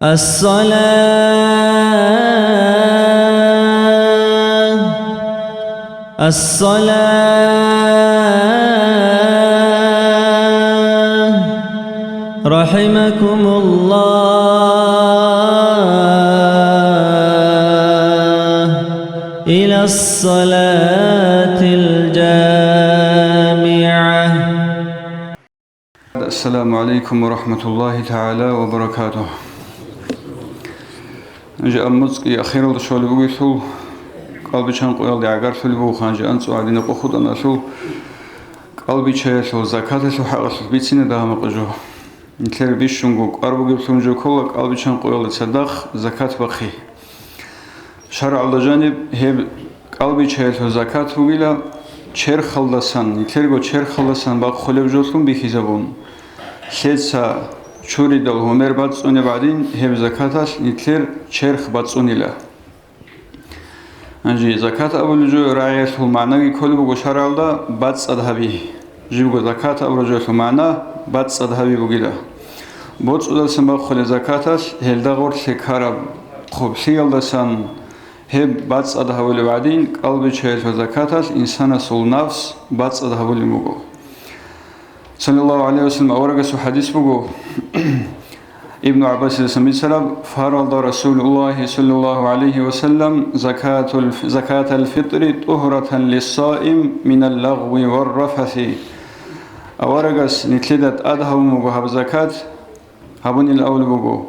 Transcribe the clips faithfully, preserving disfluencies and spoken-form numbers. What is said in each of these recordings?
الصلاة، الصلاة، رحمكم الله، إلى الصلاة الجامعة. السلام عليكم ورحمة الله تعالى وبركاته. Жи аммуцӀги ахиралда щолеб бугелъул, кӀалбичан къоялде гӀагарлъулеб буго, ханжи анцӀу гьадинаб къо хутӀаналъул, кӀалбичаялъул закаталъул хӀакъалъулъ бицине дагьа-макъ жо. Нилъер бищунго кӀвар бугеблъун жо ккола кӀалбичан къоялде цадахъ закат бахъи. ШаргӀалда жаниб гьеб кӀалбичаялъул закат бугила, черхалдасан, нилъерго черхалдасан бахъулеб жолъун бихьизабун. Лъеца чуридал гьумер бацӀцӀунеб гӀадин, гьеб закаталъ нилъер черх бацӀцӀунила. Гьанже закат абулеб жо рагӀиялъул магӀнаги кколеб буго шаргӀалда бацӀцӀад гьаби. Жибго закат абураб жоялъул магӀна бацӀцӀад гьаби бугила. БоцӀудасан бахъулеб закаталъ гьелда гъорлъе ккараб хъублъиялдасан гьеб бацӀцӀад гьабулеб гӀадин, кӀалбичаялъул закаталъ инсанасул нафс бацӀцӀад гьабулеб буго. Саллаллагьу гӀалайгьи ва саллам аварагасул хӀадис буго, Ибну ГӀаббасидасан бицараб: «Фарада Расулуллагьи саллаллагьу гӀалайгьи ва саллам закатул, закатал фитӀри тӀугьратан лиссаим минал лагъви вар рафаси». Аварагас нилъеда тӀад гьабун буго гьаб закат, гьабунил авлу буго: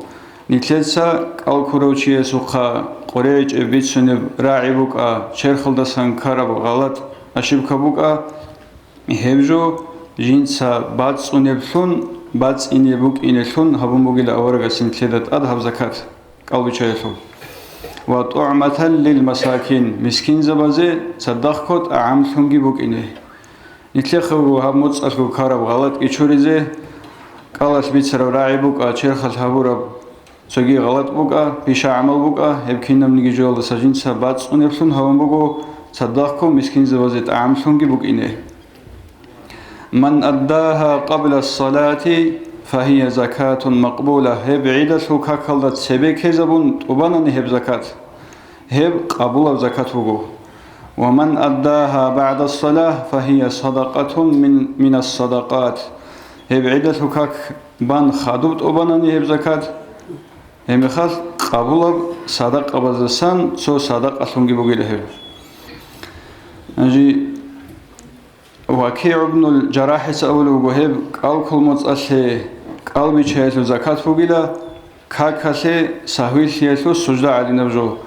нилъеца кӀал ккурав чиясухъа къорегӀичӀеб бицунеб рагӀи букӀа, черхалдасан ккараб гъалатӀ, ошибка букӀа, гьеб жо жинца бацӀцӀунеблъун, бацӀцӀине букӀинелъун гьабун бугила аварагас нилъеда тӀад гьаб закат кӀалбичаялъул. «Ва тӀугӀматан лил масакин», мискинзабазе цадахъго тӀагӀамлъунги букӀине. Нилъехъего гьаб моцӀалъго ккараб гъалатӀги чуризе, кӀалалъ бицараб рагӀи букӀа, черхалъ гьабураб цоги гъалатӀ букӀа, пиша гӀамал букӀа, гьеб кинабниги жоялдаса жинца бацӀцӀунеблъун гьабун буго, цадахъго мискинзабазе тӀагӀамлъунги букӀине. «Ман аддагьа къабла ссалати, фагьия закатун макъбула», гьеб гӀидалъул какалда цебе ккезабун тӀубанани гьеб закат, гьеб къабулаб закат буго. «Ва ман аддагьа багӀда ссалагь, фагьия садакъатун мин, минас садакъат», гьеб гӀидалъул как бан хадуб тӀубанани гьеб закат, гьебмехалъ къабулаб садакъабаздасан цо садакъалъунги бугила гьеб. Гьанже ВакигӀ ибнул ЖаррахӀица абулеб буго, гьеб кӀал ккол моцӀалъе кӀалбичаялъул закат бугила, какалъе сагьвилъиялъул сужда гӀадинаб жо.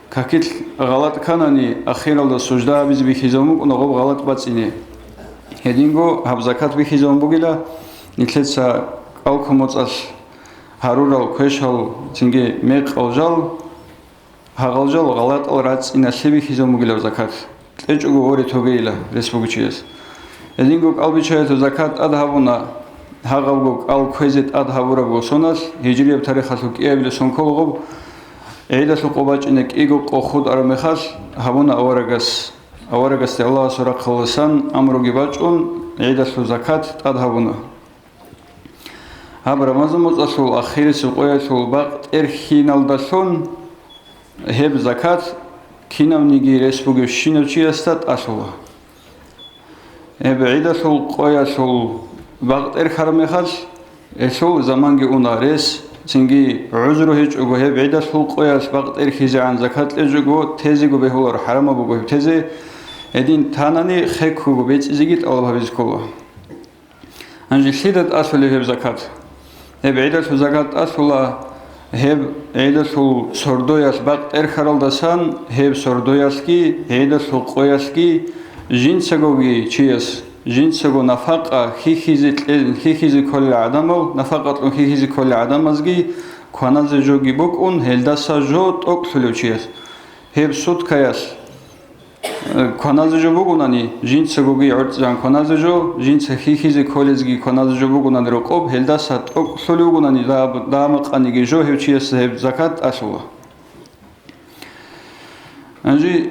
Какилъ гъалатӀ кканани, ахиралда сужда гьабизе бихьизабун букӀуна гъоб гъалатӀ бацӀцӀине. Гьединго гьаб закат бихьизабун бугила, нилъеца кӀал ккол моцӀалъ гьарурал квешал, цинги мекъал жал, гьагъал жал гъалатӀал рацӀцӀиналъе бихьизабун бугилаб закат, кьечӀого воре тогейила рес бугев чияс. Гьединго кӀалбичаялъул закат тӀад гьабуна, гьагъабго кӀал кквезе тӀад гьабурабго соналъ, гьижрияб тарихалъул кӀиабилеб сон ккола гъоб, гӀидалъул къо бачӀине кӀиго къо хутӀараб мехалъ, гьабуна аварагас, аварагасде Аллагьасул рахъалдасан амруги бачӀун, гӀидалъул закат тӀад гьабуна. Гьаб Рамазан моцӀалъул ахирисеб къоялъул бакъ тӀерхьиналдалъун гьеб закат кинавниги рес бугевщинав чиясда тӀалъула. Гьеб гӀидалъул къоялъул бакъ тӀерхьараб мехалъ, гьелъул заманги уна рес, цинги гӀузру гьечӀого гьеб гӀидалъул къоялъ бакъ тӀерхьизегӀан закат кьечӀого тезего бегьуларо, хӀарамаб буго гьеб тезе, гьедин танани хеккого бецӀизеги тӀалаб гьабизе ккола. Гьанже лъида тӀалъулеб гьеб закат? Гьеб гӀидалъул закат тӀалъула, гьеб гӀидалъул сордоялъ бакъ тӀерхьаралдасан, гьеб сордоялъги, гӀидалъул къоялъги, жинцагоги чияс, жинцаго нафакъа хьихьизе кье-, хьихьизе кколел гӀадамал, нафакъа кьун хьихьизе кколел гӀадамазги кваназе жоги букӀун, гьелдаса жо тӀокӀлъулев чияс. Гьеб суткаялъ Э, кваназе жо бугунани, жинцагоги гӀорцӀигӀан кваназе жо, жинца хьихьизе кколезги кваназе жо бугунани рокъоб, гьелдаса тӀокӀлъулев вугунани дагь-, дагьа-макъаниги жо гьев чиясда гьеб закат тӀалъула. Гьанже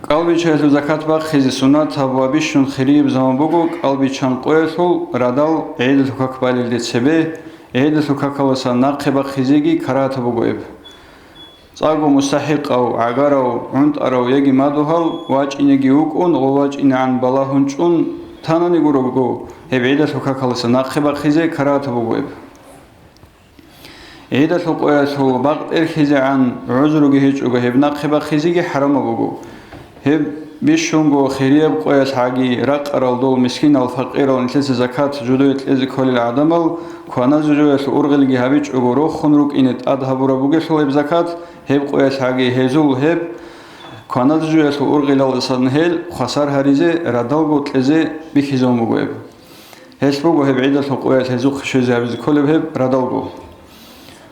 кӀалбичаялъул закат бахъизе суннатаб ва бищун хирияб заман буго кӀалбичан къоялъул радал гӀидалъул как балелде цебе, ГӀидалъул какалдасан нахъе бахъизеги карагьатаб буго эб. ЦӀакъго мустахӀикъав, гӀагарав, гӀунтӀарав яги мадугьал вачӀинеги вукӀун, гъов вачӀинегӀан балагьун чӀун танани гурого, гьеб гӀидалъул какалдасан нахъе бахъизе карагьатаб буго эб. ГӀидалъул къоялъул бакъ тӀерхьизегӀан гӀузруги гьечӀого, гьеб нахъе бахъизеги хӀарамаб буго. Гьеб бищунго хирияб къоялъ гӀаги ракъарал дол мискинал-факъирал нилъеца закат жидее кьезе кколел гӀадамал кваназе жоялъул ургъелги гьабичӀого рохун рукӀине тӀад гьабураб бугелъул гьеб закат, гьеб къоялъ гӀаги гьезул гьеб кваназе жоялъул ургъелалдасан гьел хвасар гьаризе радалго кьезе бихьизабун буго гьеб. Гьелъ буго гьеб гӀидалъул къоялъ гьезухъе щвезе гьабизе кколеб гьеб радалго.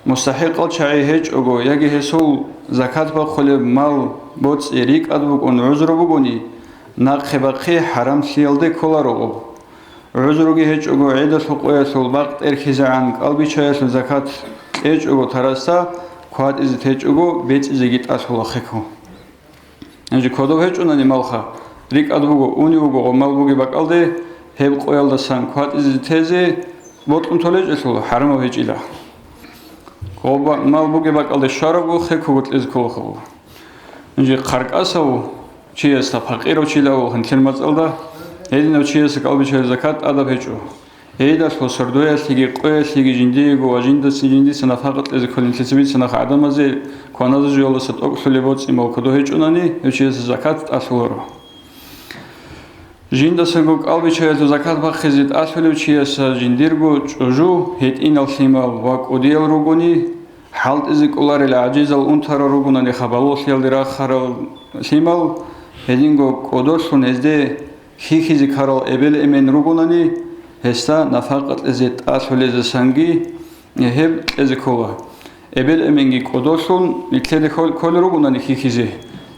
МустахӀикъал чагӀи гьечӀого яги гьесул закат бахъулеб мал-боцӀи рикӀкӀад букӀун гӀузру бугони, нахъе бахъи хӀарамлъиялде кколаро гъоб. ГӀузруги гьечӀого гӀидалъул къоялъул бакъ тӀерхьизегӀан кӀалбиччаялъул закат кьечӀого тарасда, кватӀизе течӀого бецӀизеги тӀалъула хехго. Гьанже кодов гьечӀунани малха, рикӀкӀад буго, унев вуго гъо мал бугеб бакӀалде, гьеб къоялдасан кватӀизе тезе бокьун толечӀелъул хӀарамаб гьечӀила. Гъо ба-, мал бугеб бакӀалде щварабго хехго кьезе кколаха. Гьанже хъаркӀасав чиясда, пакъирав чилавул гьанлъир мацӀалда, гьединав чиясда кӀалбиччаялъул закат тӀадаб гьечӀо. ГӀидалъул сордоялъеги къоялъеги жиндиего ва жиндаса, жиндица нафакъа кьезе кколин лъицабица нах гӀадамазе кваназе жоялдаса тӀокӀлъулеб боцӀи-мал кодо гьечӀунани, гьев чиясе закат тӀалъуларо. Жиндасаго кӀалбиччаялъул закат бахъизе тӀалъулев чияса жиндирго чӀужу, гьитӀинал лъимал ва кӀудиял ругони, хӀалтӀизе кӀоларел гӀажизал унтарал ругонаниха балугълъиялде рахарал лъимал, гьединго кӀодолъун гьезде хьихьизе ккарал эбел-эмен ругонани, гьесда нафакъа кьезе тӀалъулезасанги гьеб кьезе ккола. Эбел-эменги кӀодолъун, нилъеде хьол-, кколел ругонани хьихьизе,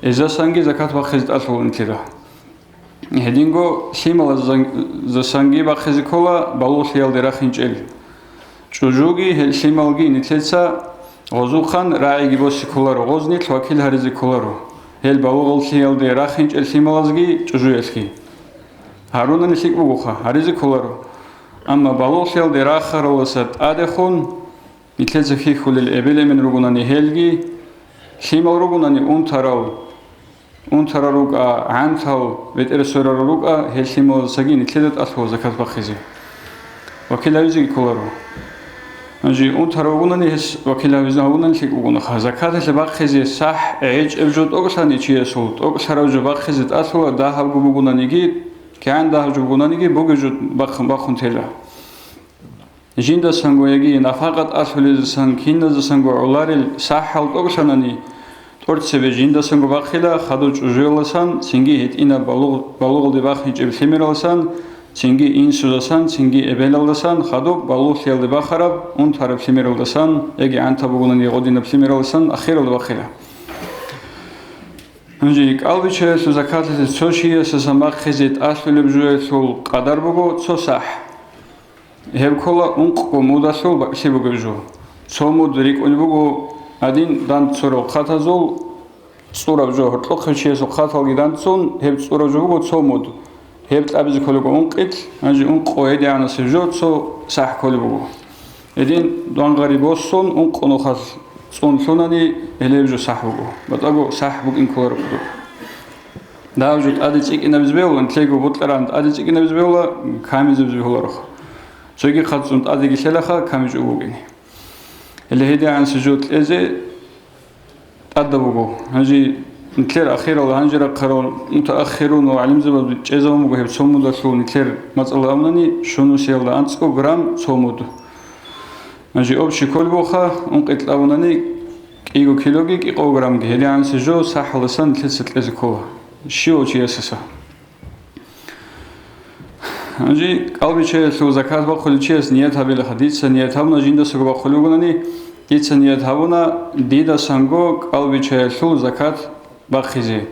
гьезасанги закат бахъизе тӀалъула нилъеда. Гьединго лъималазасан-, засанги бахъизе ккола балугълъиялде рахинчӀел. ЧӀужуги гьел лъималги нилъеца гъозухъан рагӀиги босе кколаро, гъоз нилъ вакил гьаризе кколаро, гьел балугълъиялде рахинчӀел лъималазги чӀужуялъги. Гьарунани лъикӀ бугоха, гьаризе кколаро. Амма балугълъиялде рахаралдаса тӀадехун нилъеца хьихьулел эбел-эмен ругонани гьелги, лъимал ругонани унтарал, унтарал рукӀа, гӀантал, бетӀер сверарал рукӀа, гьел лъималазасаги нилъеда тӀалъула закат бахъизе. Вакил гьавизеги кколаро. Гьанже унтарав вугонани гьес вакил гьавизун гьавунани лъикӀ вугонаха. Закаталъе бахъизе сахӀ гӀечӀеб жо тӀокӀлъани чиясул, тӀокӀлъараб жо бахъизе тӀалъула, дагьабго бугонаниги, кигӀан дагьаб жо бугонаниги, бугеб жо бахъун, бахъун тела. Жиндасанго яги нафакъа тӀалъулезасан киназасанго гӀоларел сахӀал тӀокӀлъанани, тӀорцебе жиндасанго бахъила хадув чӀужуялдасан, цинги гьитӀинаб балугъ-, балугълъи бахинчӀеб лъимералдасан, цинги инсудасан, цинги эбелалдасан, хадуб балугълъиялде бахараб унтараб лъимералдасан, яги гӀантаб бугонаниги гъодинаб лъимералдасан ахиралда бахъила. Гьанже кӀалбиччаялъул закаталъе цо чиясасан бахъизе тӀалъулеб жоялъул къадар буго цо сахӀ. Гьеб ккола ункъго мудалъул бакӀлъи бугеб жо. Цо муд рикӀкӀунеб буго гьадин данде цураб хъатазул цӀураб жо, гьоркьохъев чиясул хъаталги данде цун, гьеб цӀураб жо буго цо муд. Гьеб кьабизе кколеб буго ункъилъ, гьанже ункъго гьедигӀанасеб жо цо сахӀ кколеб буго. Гьедин дангъари босун, ункъо нухалъ цӀун лъунани, гьеле гьеб жо сахӀ буго. БатӀаго сахӀ букӀин кколаро хъулухъ. Дагьаб жо тӀаде цӀикӀкӀинабизе бегьула, нилъего бокьараб тӀаде цӀикӀкӀинабизе бегьула, камизабизе бегьулароха. Цоги хъат цӀун тӀадеги лъелаха, камичӀого букӀине. Гьеле гьедигӀанасеб жо кьезе тӀадаб буго. Гьанже нилъер ахирал, гьанже рахъарал мутаахирун ва гӀалимзабаз чӀезабун буго гьеб цо мудалъул нилъер мацӀалда абунани, щунусиялда анцӀго грамм цо муд. Гьанже общий кколеб бугоха, ункъилъ абунани, кӀиго килоги кӀикъого граммги, гьедигӀанасеб жо сахӀалдасан нилъеца кьезе ккола. Щивав чиясаса. Гьанже кӀалбиччаялъул закат бахъулев чияс ният гьабилаха, дица ният гьабуна жиндасаго бахъулев вугонани, дица ният гьабуна дидасанго кӀалбиччаялъул закат бахъизе.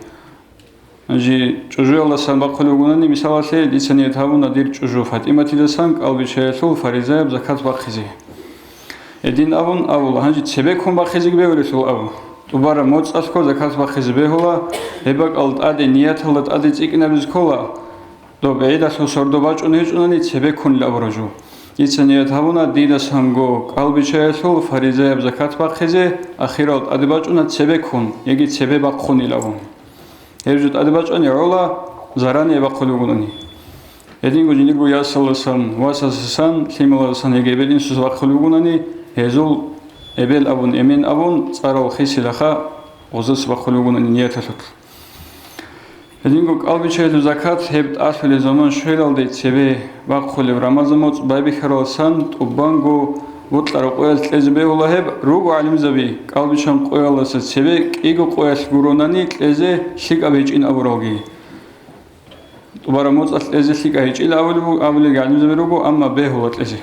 Гьанже чӀужуялдасан бахъулев вугонани, мисалалъе, дица ният гьабуна дир чӀужу ФатӀиматидасан кӀалбиччаялъул фаризаяб закат бахъизе. Гьедин абун абула, гьанже цебеккун бахъизеги бегьулелъул абу. ТӀубараб моцӀалъго закат бахъизе бегьула, гьеб бакӀал тӀаде нияталда тӀаде цӀикӀкӀинабизе ккола, доб гӀидалъул сордо бачӀун гьечӀунани цебеккунел абураб жо. Дица ният гьабуна дидасанго кӀалбиччаялъул фаризаяб закат бахъизе, ахирал тӀаде бачӀуна цебеккун, яги цебе бахъунилан абун. Гьеб жо тӀаде бачӀани гӀола, зарание бахъулеб бугони. Гьединго жиндирго ясаласан, васасасан, лъималасан яги эбел-инсуца бахъулеб бугони, гьезул эбел абун, эмен абун, цӀарал хисилаха, гъозаса бахъулеб бугони нияталъулъ. Гьединго кӀалбиччаялъул закат гьеб тӀалъулеб заман щвелалде цебе бахъулеб Рамазан моцӀ байбихьараласан тӀубанго бокьараб къоялъ кьезе бегьула гьеб, руго гӀалимзаби кӀалбиччан къоялдаса цебе кӀиго къоялъ гуронани кьезе лъикӀаб гьечӀин абуралги. ТӀубараб моцӀалъ кьезе лъикӀаб гьечӀила абулеб-, абулел гӀалимзаби руго, амма бегьула кьезе.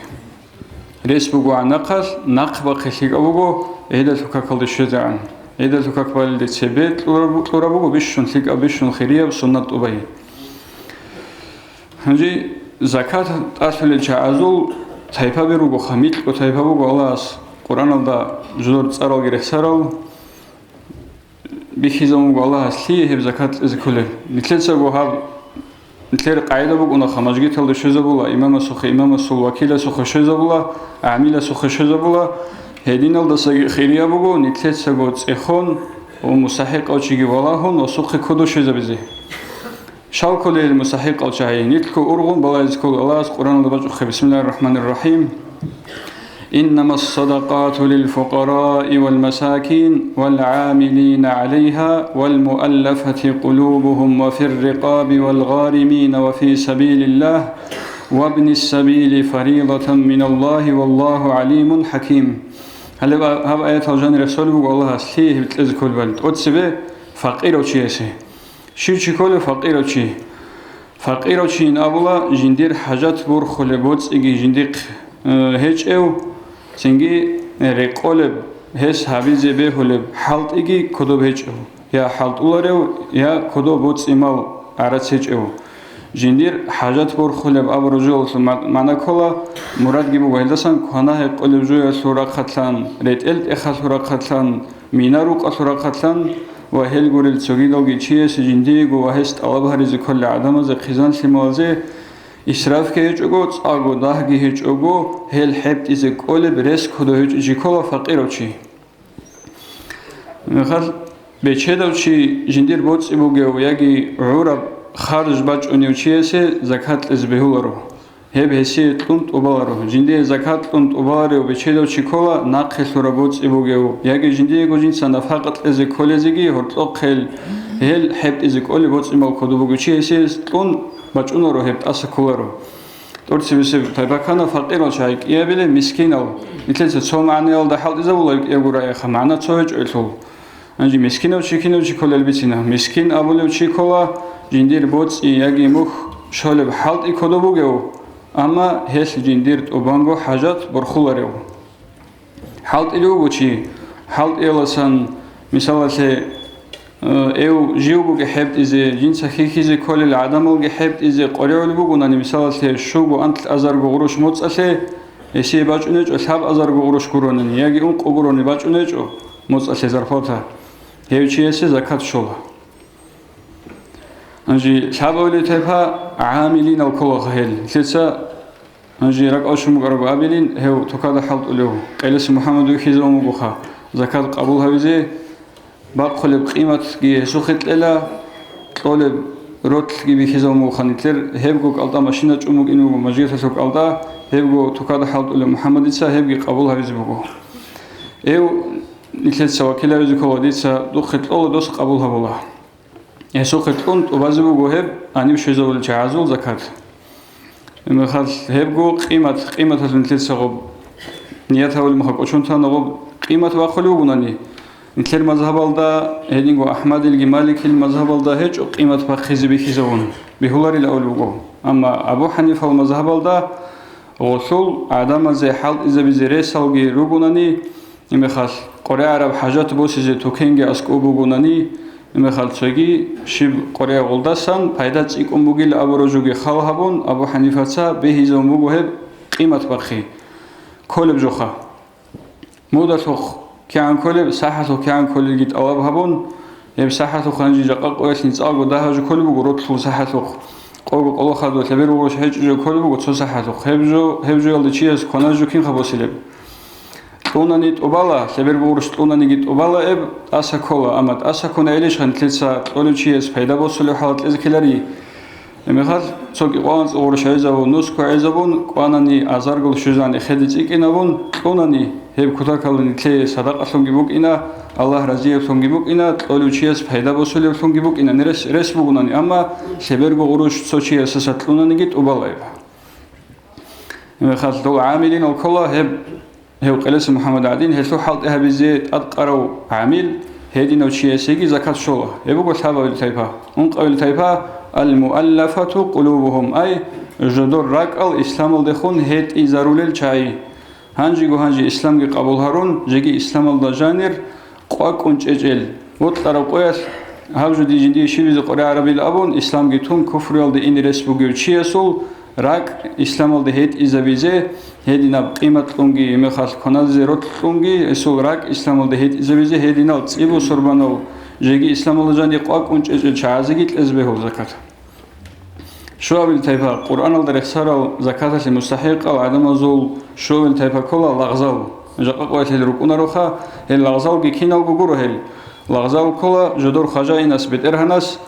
Рес бугогӀан нахъалъ, нахъ бахъи лъикӀаб буго, гӀидалъул какалде щвезегӀан. ГӀидалъул как балелде цебе кьураб-, кьураб буго бищун лъикӀаб, бищун хирияб суннат тӀубай. Гьанже закат тӀалъулел чагӀазул тайпаби ругоха, микьго тайпа буго Аллагьас Къуръаналда жодор цӀаралги рехсарал. Бихьизабун буго Аллагьас лъие гьеб закат кьезе кколел. Нилъецаго гьаб, нилъер къагӀида букӀунаха, мажгиталда щвезабула, имамасухъе, имамасул вакиласухъе щвезабула, гӀамиласухъе щвезабула, гьединалдасаги хирияб буго, нилъецаго цӀехон ва мустахӀикъав чиги валагьун, гьасухъе кодо щвезабизе. Щал кколел мустахӀикъал чагӀи? Нилъго ургъун балагьизе ккола Аллагьас Къуръаналда бачӀухъе: «Бисмиллагьир рахӀманир рахӀим. Иннамас садакъату лил фукъараи вал масакин вал гӀамилина гӀалайгьа вал муаллафати къулубугьум ва фир рикъаби вал гъаримина ва фи сабилиллагь вабнис сабили фаридатан миналлагьи валлагьу гӀалимун хӀаким». Гьале ва-, гьаб аятал жанир рехсолеб буго Аллагьас лъие гьеб кьезе кколебали, тӀоцебе факъирав чиясе. Щив чи кколев факъирав чи? Факъирав чийин абула, жиндир хӀажат борхулеб боцӀиги жиндихъ, э, гьечӀев, цинги рекъолеб, гьес гьабизе бегьулеб хӀалтӀиги кодоб гьечӀев, я хӀалтӀуларев, я кодоб боцӀи-мал гӀарац гьечӀев. Жиндир хӀажат борхулеб абураб жоялъул ма-, магӀна ккола, мурадги буго гьелдасан квана-гьекъолеб жоялъул рахъалъан, ретӀел-тӀехалъул рахъалъан, мина-рукъалъул рахъалъан ва гьел гурел цогидалги чиясе жиндиего ва гьес тӀалаб гьаризе кколел гӀадамазе, хъизан-лъималазе исрафги гьечӀого, цӀакъго дагьги гьечӀого, гьел хӀетӀизе кколеб рес кодо гьечӀо чи ккола факъирав чи. Мехалъ бечедав чи жиндир боцӀи бугев яги гӀураб харж бачӀунев чиясе закат кьезе бегьуларо. Гьеб гьесие кьун тӀубаларо. Жиндие закат кьун тӀубаларев бечедав чи ккола, нахъе лъураб боцӀи бугев, яги жиндиего жинца нафакъа кьезе кколезеги гьоркьохъел, гьел хӀетӀизе кколеб боцӀи-мал кодоб бугев чи гьесие кьун бачӀунаро, гьеб тӀаса кколаро. ТӀоцебесеб тайпа ккана факъирал чагӀи, кӀиабилеб мискинал. Нилъеца цо магӀнаялда хӀалтӀизабула кӀиябго рагӀиха, магӀна цо гьечӀолъул. Гьанже мискинав чи кинав чи кколел бицина. Мискин абулев чи ккола, жиндир боцӀи яги мухь щолеб хӀалтӀи кодоб бугев, амма гьелъ жиндир тӀубанго хӀажат борхуларев. ХӀалтӀи вуго чи, хӀалтӀияласан, мисалалъе, э, эв жив буги хӀетӀизе, жинца хьихьизе кколел гӀадамалги хӀетӀизе къваригӀулеб бугонани, мисалалъе, щуго анкьазарго гъурущ моцӀалъе, гьесие бачӀунечӀо лъабазарго гъурущ гуронани яги ункъо гурони бачӀунечӀо моцӀалъе зарплата, гьев чиясе закат щола. Гьанже лъабавилеб тайпа гӀамилинал ккола гьел. Лъица гьанже ракӀалде щун букӀараб абилин, гьев тукада хӀалтӀулев, Къелеси МухӀаммад вихьизавун вугоха, закат къабул гьавизе, бахъулеб къиматги гьесухъе кьела, кьолеб ролъги бихьизавун вугоха. Нилъер гьебго кӀалтӀа машина чӀун букӀин буго, мажгиталъул кӀалтӀа, гьебго тукада хӀалтӀулев МухӀаммадица гьебги къабул гьавизе буго. Эв нилъеца вакил гьавизе ккола, дица духъе кьола, дос къабул гьабула. Гьесухъе кьун тӀубазе буго гьеб гьаниб щвезавулел чагӀазул закат. Гьебмехалъ гьебго къимат, къиматалъун нилъеца гъоб ният гьабулеб мехалъ кӀочон тана гъоб къимат бахъулев вугонани, нилъер мазгьабалда, гьединго АхӀмадилги Маликил мазгьабалда гьечӀо къимат бахъизе бихьизавун, бегьуларила абулеб буго. Амма Абу ХӀанифал мазгьабалда гъолъул гӀадамазе хӀалтӀизабизе ресалги ругонани, гьебмехалъ къваригӀараб хӀажат босизе тукенги аскӀоб бугонани, гьебмехалъ цоги щиб къваригӀаралдасан пайда цӀикӀкӀун бугила абураб жоги хал гьабун, Абу ХӀанифаца бихьизабун буго гьеб къимат бахъи кколеб жоха. Мудалъухъ кигӀан кколеб, сахӀалъухъ кигӀан кколелги тӀалаб гьабун, гьеб сахӀалъухъ гьанже жакъа къоялъ нижеца цӀакъго дагьаб жо кколеб буго ролъул сахӀалъухъ. къого къолохадул лъеберго гъурущ гьечӀо жо кколеб буго цо сахӀалъухъ. Гьеб жо, гьеб жо ялде чияс кваназе жо кин хабосилеб? Кьунани тӀубала, лъеберго гъурущ кьунаниги тӀубала эб, тӀаса ккола, амма тӀаса ккунаилищ гьантлъица кьолев чияс пайда босулев хӀалат кьезе ккелари? Гьебмехалъ цо кӀикъоялда анцӀго гъурущ гӀезабун, нусго гӀезабун, кӀванани азарго щвезани хеде цӀикӀкӀинабун, кьунани гьеб кутакалда нилъее садакъалъунги букӀина, Аллагь разиявлъунги букӀина, кьолев чияс пайда босулевлъунги букӀина, рес, рес бугунани, амма лъеберго гъурущ цо чиясаса кьунаниги тӀубала гьеб. Гьебмехалъ дол гӀамилинал ккола гьеб, гьев Къелеса МухӀаммад гӀадин, гьелъул хӀалтӀи гьабизе тӀадкъарав гӀамил, гьединав чиясеги закат щола. Гьеб буго лъабабил тайпа. Ункъабил тайпа: «Ал-муаллафату къулубугьум», ай, жодор ракӀал исламалдехун гьетӀизарулел чагӀи. Гьанжего-гьанже исламги къабул гьарун, жеги исламалда жанир къвакӀун чӀечӀел. Бокьараб къоялъ гьаб жо дие жиндие щибизе къваригӀарабила абун, исламги тун, куфруялде ине рес бугев чиясул ракӀ исламалда гьетӀизабизе, гьединаб къимат кьунги, гьебмехалъ кваназе рокьи кьунги, гьесул ракӀ исламалда гьетӀизабизе, гьединал цӀибу сурбанал жеги исламалда жанир къвакӀун чӀечӀел чагӀазеги кьезе бегьула закат. Щуабил тайпа, Къуръаналда рехсарал закаталъе мустахӀикъал гӀадамазул щуабил тайпа ккола лагъзал. Жакъа къоялъ гьел рукӀунароха, гьел лагъзалги киналго гуро гьел. Лагъзал ккола жодор хважаинас, бетӀергьанас: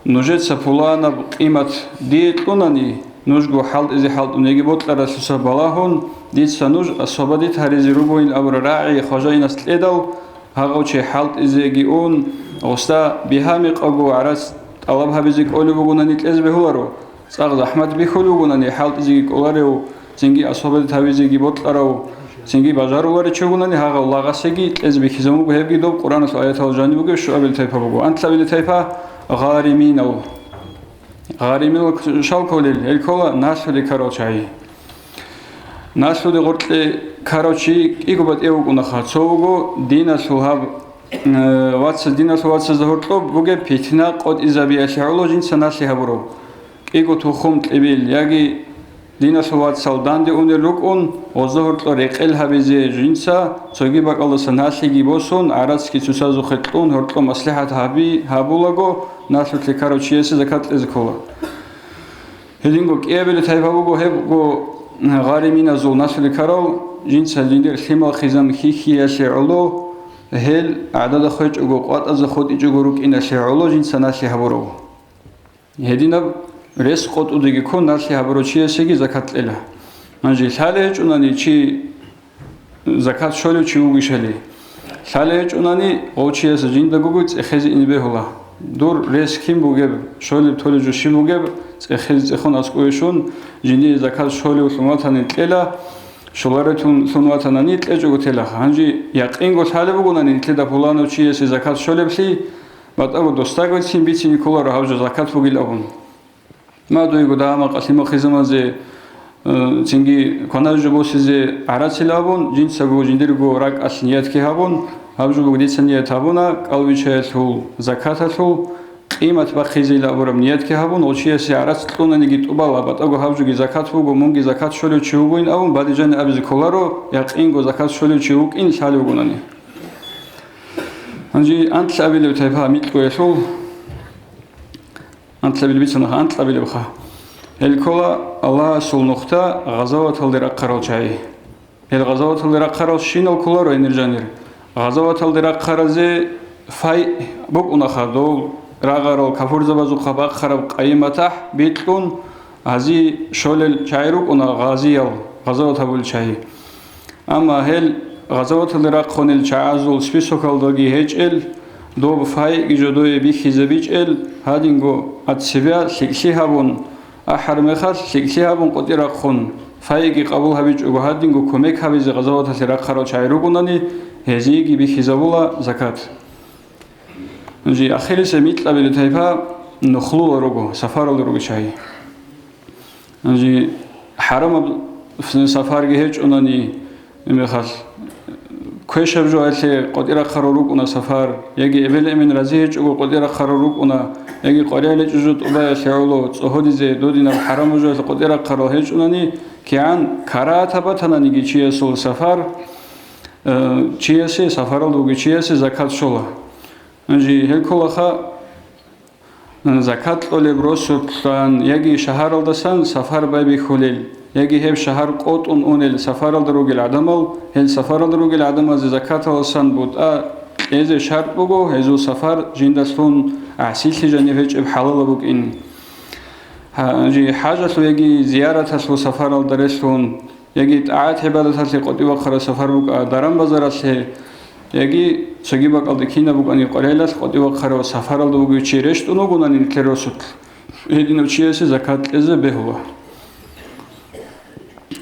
«Нужеца пуланаб къимат дие кьунани, нужго хӀалтӀизе хӀалтӀун яги бокьаралъуса балагьун, дица нуж освободить гьаризе ругоин», абураб рагӀи хважаинас кьедал, гьагъав чи хӀалтӀизеги ун, гъосда бигьа-мекъаго гӀарац тӀалаб гьабизе кӀолеб бугунани кьезе бегьуларо, цӀакъ захӀмат бихьулеб бугунани хӀалтӀизеги кӀоларев, цинги освободить гьабизеги бокьарав, цинги бажаруларев чи вугунани гьагъав лагъасеги кьезе бихьизабун буго, гьебги доб Къуръаналъул аяталда жаниб бугеб щуабил тайпа буго. Анлъабилеб тайпа гъариминал. Гъариминал щал кколел, гьел ккола налъулеб ккарал чагӀи. Налъулеб гъоркье ккарав чи кӀиго батӀияв вукӀунаха. Цо вуго диналъул гьаб, э, ваца-, диналъул вацазда гьоркьоб бугеб питна къотӀизабиялъе гӀоло жинца налъи гьабурав. КӀиго тухум кьибил яги диналъул вацал данде унел рукӀун, гъозда гьоркьо рекъел гьабизе жинца, цоги бакӀалдаса налъиги босун, гӀарацги цоцазухъе кьун, гьоркьо маслихӀат гьаби-, гьабулаго, налъулъе ккарав чиясе закат кьезе ккола. Гьединго кӀиабилеб тайпа буго, гьебго гъариминазул налъулеб ккарал, жинца жиндир лъимал хъизан хьихьиялъе гӀоло, гьел гӀадада хвечӀого, къватӀазе хутӀичӀого рукӀиналъе гӀоло жинца налъи гьабурав. Гьединаб рес къотӀудеги ккун налъи гьабурав чиясеги закат кьела. Гьанже лъалеб гьечӀунани чи закат щолев чи вугищали. Лъалеб гьечӀунани гъов чияс жиндагого цӀехезе ине бегьула. Дур рес кин бугеб, щолеб-толеб жо щиб бугеб, цӀехезе цӀехун аскӀове щун, жиндие закат щолевлъун ватани кьела, щолареллъун ватанани кьечӀого телаха. Гьанже якъинго лъалеб бугонани нилъеда пуланав чиясе закат щолеблъи, батӀаго досдагоцин бицине кколаро гьав жо закат бугил абун. Ма дуего дагьа-макъа лъимал хъизамазе, э, цинги кваназе жо босизе гӀарацила абун, жинцаго жиндирго ракӀалъ ниятги гьабун, гьаб жо буго дица ният гьабуна, кӀалбиччаялъул, закаталъул къимат бахъизейила абураб ниятги гьабун, гъов чиясе гӀарац кьунаниги тӀубала, батӀаго гьаб жоги закат буго, мунги закат щолев чи вугоин абун, бадиб жаниб абизе кколаро, якъинго закат щолев чи вукӀин лъалев вугонани. Гьанже анлъабилеб тайпа микьгоялъул. Анлъабилеб бицанаха, анлъабилебха. Гьел ккола Аллагьасул нухда гъазаваталде рахъарал чагӀи. Гьел гъазаваталде рахъарал щинал кколаро гьенир жанир. Гъазаваталде рахъаразе фай букӀунаха, дов рагъарал кафурзабазухъа бахъараб къайи-матахӀ бикьун, гьази щолел чагӀи рукӀуна гъазиял, гъазават гьабулел чагӀи. Амма гьел гъазаваталде рахъунел чагӀазул списокалдаги гьечӀел, доб файги жодое бихьизабичӀел, гьадинго от себя лъикӀлъи гьабун, ахӀар мехалъ лъикӀлъи гьабун къотӀи рахъун, файги къабул гьабичӀого гьадинго кумек гьабизе гъазаваталъе рахъарал чагӀи ругонани, гьезиеги бихьизабула закат. Жи ахирисеб микьабилеб тайпа нухлула руго, сапаралда руго чагӀи. Гьанже хӀарамаб сапарги гьечӀунани, гьебмехалъ квешаб жоялъе къотӀи рахъарал рукӀуна сапар, яги эбел-эмен рази гьечӀого къотӀи рахъарал рукӀуна, яги къваригӀел гьечӀо жо тӀубаялъе гӀоло цӀогьодизе додинаб хӀарамаб жоялъе къотӀи рахъарал гьечӀунани, кигӀан карагьатаб батананиги чиясул сапар, э, чиясе, сапаралда вугев чиясе закат щола. Гьанже гьел кколаха, Закат кьолеб росулъан яги шагьаралдасан сафар байбихьулел, яги гьеб шагьар къотӀун унел сафаралда ругел гӀадамал, гьел сафаралда ругел гӀадамазе закаталдасан бутӀа кьезе шарт буго, гьезул сафар жиндалъун гӀасилъи жаниб гьечӀеб хӀалалаб букӀин. Гьанже хӀажалъул яги зияраталъул сафаралда релълъун, яги тӀагӀат-гӀибадаталъе къотӀи вахъараб сафар букӀа даран-базаралъе, яги цоги бакӀалде кинаб букӀани къварилъалъ къотӀи вахъараб сафаралда вугев чи рещтӀун вугонани нилъер росулъ, гьединав чиясе закат кьезе бегьула.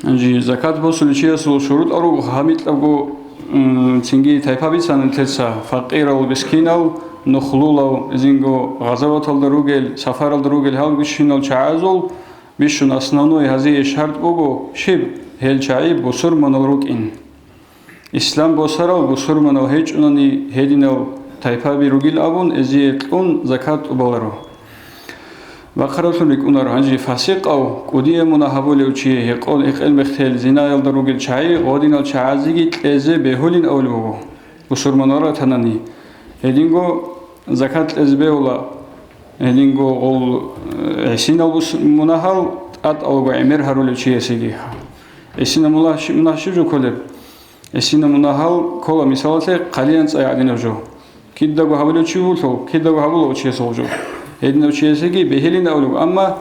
Гьанже закат босулев чиясул шурутӀал руго гьаб микьабго, м, цинги тайпа бицана нилъеца: факъирал, мискинал, нухлулав, изинго гъазаваталда ругел, сафаралда ругел гьал бищунал чагӀазул, бищун основной гьазие шарт буго щиб? Гьел чагӀи бусурманал рукӀин. Ислам босарал бусурманал гьечӀунани гьединал тайпаби ругил абун эзие кьун закат тӀубаларо. Бахъараблъун рикӀунаро, гьанже фасикъав, кӀудияв мунагь гьабулев чи, гьекъон-, гьекъел мехтел, зинаялда ругел чагӀи гъодинал чагӀазеги кьезе бегьулин абулеб буго, бусурманал ратанани. Гьединго закат кьезе бегьула, гьединго гъол, э, гӀисинал бус-, мунагьал тӀатӀалго гӀемер гьарулев чиясеги. ГӀисинал мунагь щи-, мунагь щиб жо кколеб? ГӀисинал мунагьал ккола, мисалалъе, хъалиян цӀай гӀадинаб жо. Кидаго гьабулев чи вугьул, кидаго гьабулев чиясул жо. Гьединав чиясеги бегьилин абулеб, амма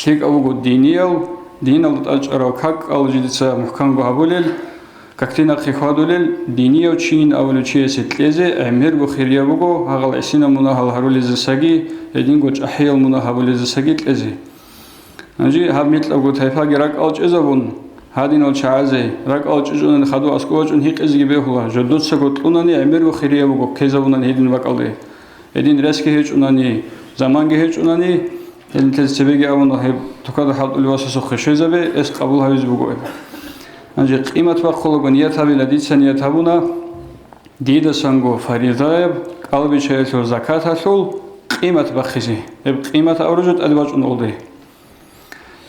лъикӀав вуго динияв, диналда тӀадчӀарав как кӀал жидеца мухӀканго гьабулел, какде нахъе хьвадулел, динияв чийин абулев чиясе кьезе гӀемерго хирияб буго гьагъал гӀисинал мунагьал гьарулезесаги, гьединго чӀахӀиял мунагь гьабулезесаги кьезе. Гьанже гьаб микьабго тайпаги ракӀал чӀезабун, гьадинал чагӀазе, ракӀал чӀечӀунани хадув аскӀов вачӀун гьикъизеги бегьула, жо дуцаго кьунани гӀемерго хирияб буго ккезабунани гьедин бакӀалде. Гьедин ресги гьечӀунани, заманги гьечӀунани, гьединлъица цебеги абуна, гьеб тукада хӀалтӀулев васасухъе щвезабе, эс къабул гьавизе буго гьеб. Гьанже къимат бахъулаго ният гьабила, дица ният гьабуна, дидасанго фаридаяб кӀалбиччаялъул закаталъул къимат бахъизе. Гьеб къимат авружу тӀаде бачӀун гъолде.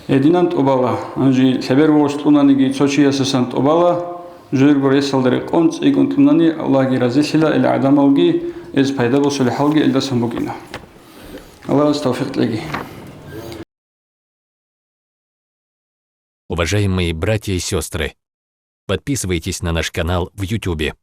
Гьединан тӀубала, гьанже лъебер вогъош кьунаниги цо чиясасан тӀубала, жугьурго ресалда рекъон цӀикӀкӀун кьунани Аллагьги разилъила, ил гӀадамалги эз пайда босулеб хӀалги илдасан букӀина. Аллагьас тавфикъ кьеги. Уважаемые братья и сестры, подписывайтесь на наш канал в Ютубе.